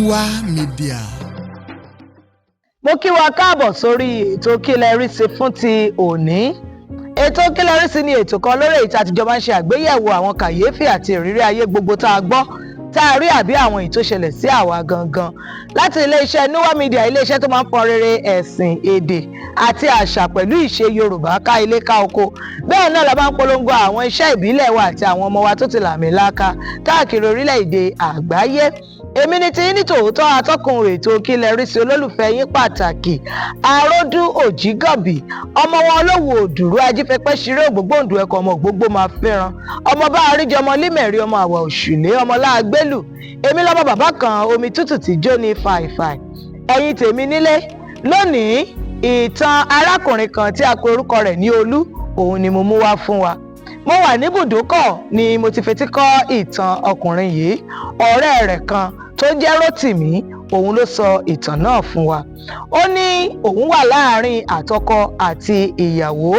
Nuwa Media. Mo kí wa káàbọ̀ sórí ètò Kí Lẹ Rí Sí fún ti òní. Ètò Kí Lẹ Rí Sí ni ètò kan lórí èyí tí a ti jọ máa ń ṣe àgbéyẹ̀wò àwọn kàyéfì àti ìrírí ayé gbogbo tá a gbọ́, tá a rí, àbí àwọn èyí tó ṣẹlẹ̀ sí àwa gangan, láti iléeṣẹ́ Nuwa Media, iléeṣẹ́ tó máa ń fọn rere ẹ̀sìn, èdè àti àṣà pẹ̀lú ìṣe Yorùbá ká ilé ká oko. Bẹ́ẹ̀ náà la máa ń polongo àwọn iṣẹ́ ìbílẹ̀ wa àti àwọn ọmọ wa tó ti làmìlaaka káàkiri orílẹ̀-èdè àgbáyé. Èmi ni tiyín ní tòótọ́, atọ́kùn ètò Kí Lẹ Rí Sí, olólùfẹ́ yín pàtàkì, Àròdú Òjìgànbì, ọmọ wọn olówó òdùrú ajífẹ́pẹ́ ṣeré, ògbógbòǹdù ẹ̀kọ́, ọmọ ògbógbó máa fẹ́ràn ọmọ bá àríjọ, ọmọ límẹ̀rí, ọmọ àwà òṣùlé, ọmọ láàgbélù. Èmi lọ́mọ bàbá kan omi tútù tí jó ní fàìfàì. Ẹ̀yin tèmi nílé, lónìí, ìtàn arákùnrin kan tí a pe orúkọ rẹ̀ ní Olú, òun ni mo mú wá fún wa. Mo wà ní ibùdókọ̀ ni mo ti fetí kọ́ ìtàn ọkùnrin yìí. Ọ̀rẹ́ rẹ̀ kan tó jẹ́ Rótìmí, òun ló sọ ìtàn náà fún wa. Ó ní òun wà láàrin àtọkọ àti ìyàwó.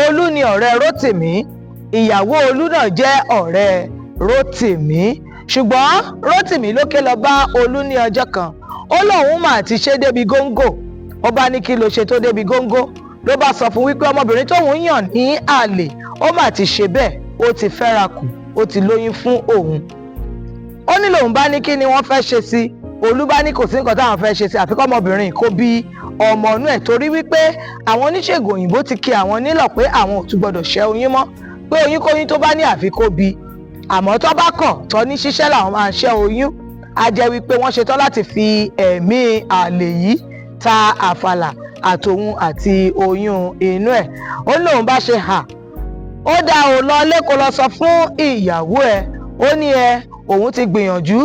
Olú ni ọ̀rẹ́ Rótìmí, ìyàwó Olú náà jẹ́ ọ̀rẹ́ Rótìmí, ṣùgbọ́n Rótìmí ló ké lọ bá Olú ní ọjọ́ kan. Ó lóun mà ti ṣe débi góńgó. Ó bá ní, "Kí ló ṣe tó débi góńgó?" Ló bá sọ fún wípé ọmọbìnrin tóun yàn ní àlè, ó mà ti ṣe bẹ́ẹ̀, ó ti fẹ́ra kù, ó ti lóyún fún òun. Ó ní lòun bá ní, kí ni wọ́n fẹ́ ṣe sí? Olú bá ní kò sí nǹkan táwọn fẹ́ ṣe sí, àfi kọ́mọbìnrin kó bí ọmọ inú ẹ̀, torí wípé àwọn oníṣègùn òyìnbó ti kí àwọn nílọ̀ pé àwọn ò tún gbọdọ̀ ṣẹ́ oyún mọ́, pé oyún kóyún tó bá ní, àfi kó bí. Àmọ́ tó bá kọ̀ tó ní ṣíṣẹ́ làwọn máa ṣẹ́ oyún, á jẹ́ wípé wọ́n ṣetán láti fi ẹ̀mí àlè yìí ta àfàlà, àtòun àti oyún inú ẹ̀. Ó ní lòun bá ṣe hà, ó dá ò lọ lẹ́kọ̀ọ́ lọ sọ fún ìyàwó ẹ̀. Ó ní ẹ òun ti gbìyànjú,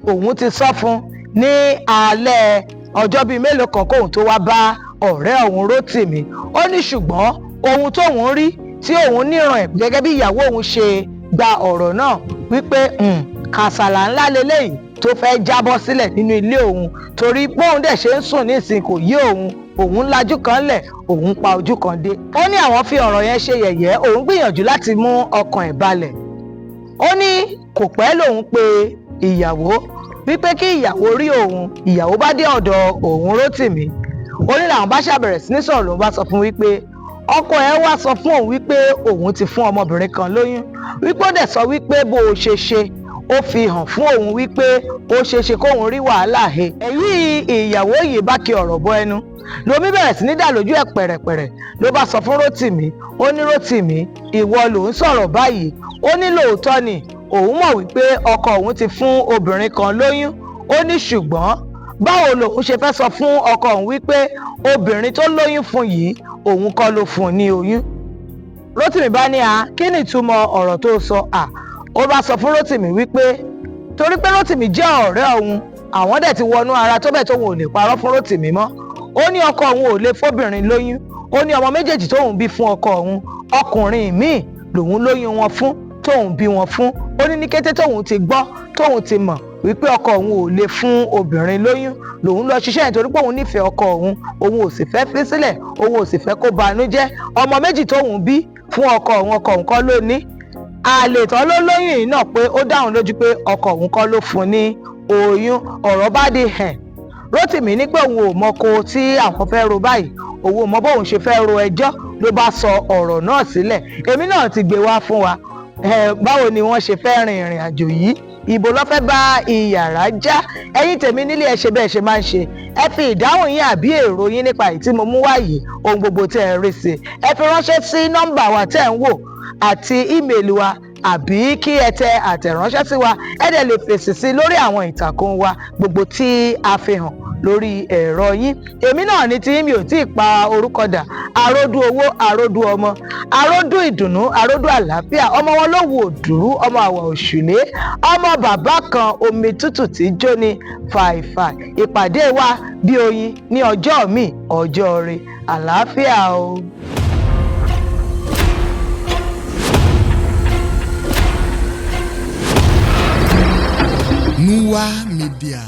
òun ti sọ fún ní alẹ́ ọjọ́ bíi mélòó kan kóun tó wá bá ọ̀rẹ́ òun Rótìmí. Ó ní ṣùgbọ́n ohun tóun rí tí òun níran ẹ̀ gẹ́gẹ́ bí ìyàwó òun ṣe gba ọ̀rọ̀ náà, wípé kàsàlà ńlá leléyìí tó fẹ́ jábọ́ sílẹ̀ nínú ilé òun, torí bóun dẹ̀ ṣe ń sùn nísìnyí kò yé òun, òun lajú kan lẹ̀, òun pa ojú kan dé. Ó ní àwọn fi ọ̀rọ̀ yẹn ṣe yẹ̀yẹ́, òun gbìyànjú láti mú ọkàn ẹ̀ balẹ̀. Ó ní kò pẹ́ lòun pe ìyàwó wípé kí ìyàwó rí òun. Ìyàwó bá dé ọ̀dọ̀ òun Rótìmí. Ó ní làwọn bá ṣàbẹ̀rẹ̀ sí ní sọ̀rọ̀. Lòun bá sọ fún wípé ọkọ ẹ̀ wá sọ fún òun wípé òun ti fún ọmọbìnrin kan lóyún, wípé ó dẹ̀ sọ wípé bó o ṣe ṣe, ó fi hàn fún òun wípé ó ṣeé ṣe kóun rí wàhálà he. Èyí ìyàwó yìí bá kí ọ̀rọ̀ bọ ẹnu, lomi bẹ̀rẹ̀ sí ní dà lójú ẹ̀ pẹ̀rẹ̀pẹ̀rẹ̀. Ló bá sọ fún Rótìmí, ó ní, "Rótìmí, ìwọ ló ń sọ̀rọ̀ báyìí?" Ó ní lóòótọ́ ni, òun mọ̀ wípé ọkọ òun ti fún obìnrin kan lóyún. Ó ní ṣùgbọ́n báwo lòun ṣe fẹ́ sọ fún ọkọ òun wípé obìnrin tó lóyún fún yìí, òun kọ́ ló fún un ní oyún? Rótìmí bá ní, "A kí ni ìtumọ̀ ọ̀rọ̀ tó sọ?" À ó bá sọ fún Rótìmí wípé torí pé Rótìmí jẹ́ ọ̀rẹ́ òun, àwọn dẹ̀ ti wọnú ara tó bẹ́ẹ̀ tóun ò lè parọ́ fún Rótìmí mọ́. Ó ní ọkọ òun ò lè fóbìnrin lóyún. Ó ní ọmọ méjèèjì tóun bí fún ọkọ òun, ọkùnrin míì lòun lóyún wọn fún, tóun bí wọn fún. Ó ní ní kété tóun ti gbọ́, tóun ti mọ̀ wípé ọkọ òun ò lè fún obìnrin lóyún, lòun lọ ṣiṣẹ́, nítorí pé òun nífẹ̀ẹ́ ọkọ òun, òun ò sì fẹ́ fi sílẹ̀, òun ò sì fẹ́ kó banújẹ́. Ọmọ méjì tóun bí fún ọkọ òun, ọkọ òun kọ́ ló ní. Àlè tán ló lóyún yìí náà, pé ó dáhùn lójú pé ọkọ òun kọ́ ló fún ní oyún. Ọ̀rọ̀ bá di hẹn. Rótìmí ní pé òun ò mọ ko tí àwọn fẹ́ ro báyìí, òun ò mọ bóun ṣe fẹ́ ro ẹjọ́, ló bá sọ ọ̀rọ̀ náà sílẹ̀. Èmi náà ti gbé wá fún wa. Báwo ni wọ́n ṣe fẹ́ rin ìrìn àjò yìí? Ìbò ló fẹ́ bá ìyàrá já? Ẹ̀yin tèmi nílé, ẹ ṣe bẹ́ẹ̀ ṣe máa ń ṣe, ẹ fi ìdáhùn yín àbí èrò yín nípa èyí tí mo mú wá yìí, ohun gbogbo tẹ́ ẹ rí sí, ẹ fi ránṣẹ́ sí nọ́mbà wa tẹ́ ẹ ń wò àti ímeèlì wa, àbí kí ẹ tẹ àtẹ̀ránṣẹ́ sí wa. Ẹ dẹ̀ lè fèsì sí lórí àwọn ìtàkùn wa gbogbo tí a fi hàn lórí ẹ̀rọ yín. Èmi náà ní tí mi ò tí ì pa orúkọ dà, Aródú owó, aródú ọmọ, aródú ìdùnnú, aródú àlàáfíà, ọmọ wọn ló wù òdùrú, ọmọ àwọ̀ òṣùlé, ọmọ bàbá kan omi tútù tí jóni fàìfàì. Ìpàdé wa bí oyin ní ọjọ́ mi, ọjọ́ rẹ̀, àlàáfíà o. Nuwa Media.